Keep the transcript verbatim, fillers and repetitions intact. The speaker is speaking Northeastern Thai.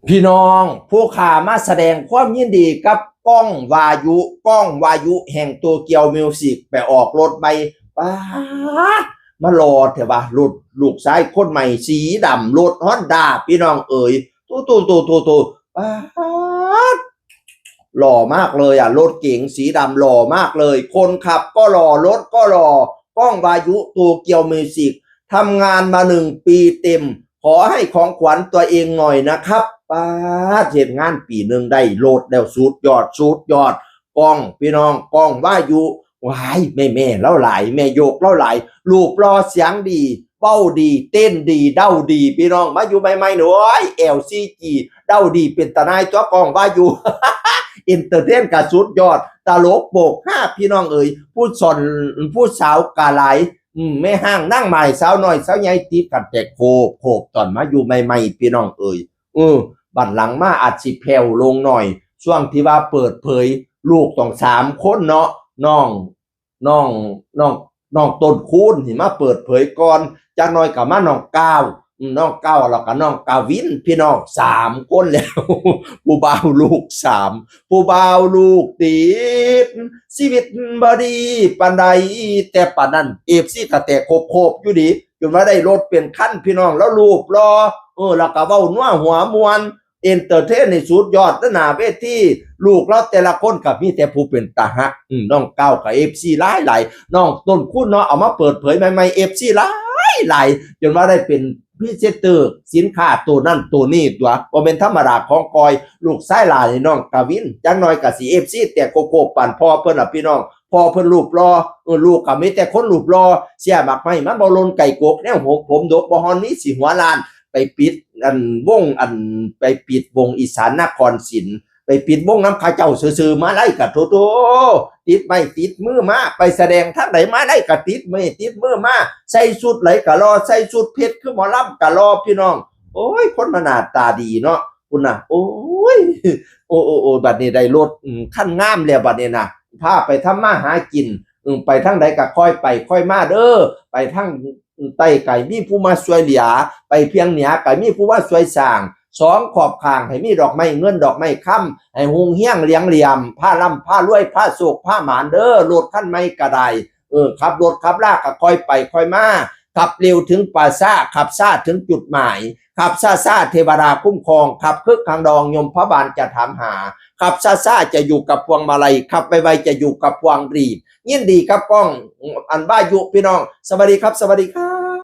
พี่น้อง ผู้ข้ามาแสดงความยินดีกับก้องวายุ ก้องวายุแห่งโตเกียวมิวสิก ไปออกรถใหม่ ป๊าด มารอแท้วะ รถลูกชายคนใหม่สีดำ รถฮอนด้า พี่น้องเอ๋ย โตโตโตโตโต ป๊าด หล่อมากเลยอ่ะ รถเก๋งสีดำหล่อมากเลย คนขับก็หล่อ รถก็หล่อ ก้องวายุ โตเกียวมิวสิก ทำงานมาหนึ่งปีเต็ม ขอให้ของขวัญตัวเองหน่อยนะครับ ป๊าด เฮ็ดงานปีหนึ่งได้รถแล้ว สุดยอด สุดยอด ก้อง พี่น้อง ก้องวายุ ว้าย แม่แม่เล่าหลาย แม่โยกเล่าหลาย รูปหล่อเสียงดี เว้าดี เต้นดี เด้าดี พี่น้อง มาอยู่ใหม่ๆ นี่ โอ้ย แอลซีจี เด้าดี เป็นตาหน่ายตัว ก้องวายุ เอนเตอร์เทนก็สุดยอด ตลกโปกฮา พี่น้องเอ๋ย ผู้สอน ผู้สาวก็หลาย อืม แม่ฮ้างนางหมาย สาวน้อย สาวใหญ่ ติดกันแต่โคบโคบ ตอนมาอยู่ใหม่ๆ พี่น้องเอ๋ย เออ บัดหลังมาอาจสิแผ่วลงหน่อย ช่วงที่ว่าเปิดเผย ลูกต้องสามคนเนาะ น้อง น้อง น้อง น้องต้นคูณนี่มาเปิดเผยก่อน จักหน่อยก็มาน้องก้าว อืม น้องก้าว แล้วก็น้องกาวิน พี่น้องสามคนแล้ว ผู้บ่าวลูกสาม ผู้บ่าวลูกติด ชีวิตบ่ดีปานใด แต่ปานนั้น เอฟซี ก็แตกโคบๆ อยู่ดี จนว่าได้รถเป็นคัน พี่น้อง แล้วรูปหล่อ เออ แล้วก็เว้านัวหัวม่วน เอนเตอร์เทนในสุดยอด แล้วหน้าเวที ลูกเราแต่ละคนก็มีแต่ผู้เป็นตาฮัก อืม น้องก้าวกับ เอฟซี หลายหลาย น้องต้นคูณเนาะ เอามาเปิดเผยใหม่ๆ เอฟซี หลายหลาย จนว่าได้เป็นพรีเซนเตอร์สินค้าตัวนั้นตัวนี้ตัว บ่แม่นธรรมดาของก้อย ลูกชายหลานนี่น้องกาวิน จักหน่อยก็สิ เอฟซี แตกโคบๆ ปานพ่อเพิ่นล่ะพี่น้อง พ่อเพิ่นรูปหล่อ เออ ลูกก็มีแต่คนรูปหล่อ เสียหมากไม้มันบ่หล่นไก่กก แนวหกผมดกบ่ฮอน มีสิหัวล้าน ไปปิดอันวงอัน ไปปิดวงอีสานนครศิลป์ ไปปิดวงนำเขาเจ้าซื่อๆ มาลัยก็โถๆ ติดไม้ติดมือมา ไปแสดงทางใดมาลัยก็ติดไม้ติดมือมา ใส่ชุดใดก็หล่อ ใส่ชุดเพชรคือหมอลำก็หล่อ พี่น้อง โอ้ย คนมาหน้าตาดีเนาะ คุณน่ะ โอ้ย โอ้ โอ้ โอ้ บัดนี้ได้รถ อืม คันงามแล้วบัดนี้น่ะ พาไปทำมาหากิน อืม ไปทางใดก็ค่อยไปค่อยมาเด้อ ไปทางใต้ก็มีผู้มาช่วยเหลือ ไปเพียงเหนือก็มีผู้มาช่วยสร้าง สองขอบข้างให้มีดอกไม้เงินดอกไม้คำ ให้ฮุงเฮียงเหลียงเหลี่ยม พาร่ำพารวย พาโชคพาหมานเด้อ รถคันใหม่ก็ได้ เออ ขับรถขับลาก็ค่อยไปค่อยมา ขับเร็วถึงป่าช้า ขับช้าถึงจุดหมาย ขับช้าๆ เทวดาคุ้มครอง ขับคึกคักดอง ยมพบาลจะถามหา ขับช้าๆ จะอยู่กับพวงมาลัย ขับไวๆ จะอยู่กับพวงหรีด ยินดีกับก้อง อันวายุ พี่น้อง สวัสดีครับ สวัสดีครับ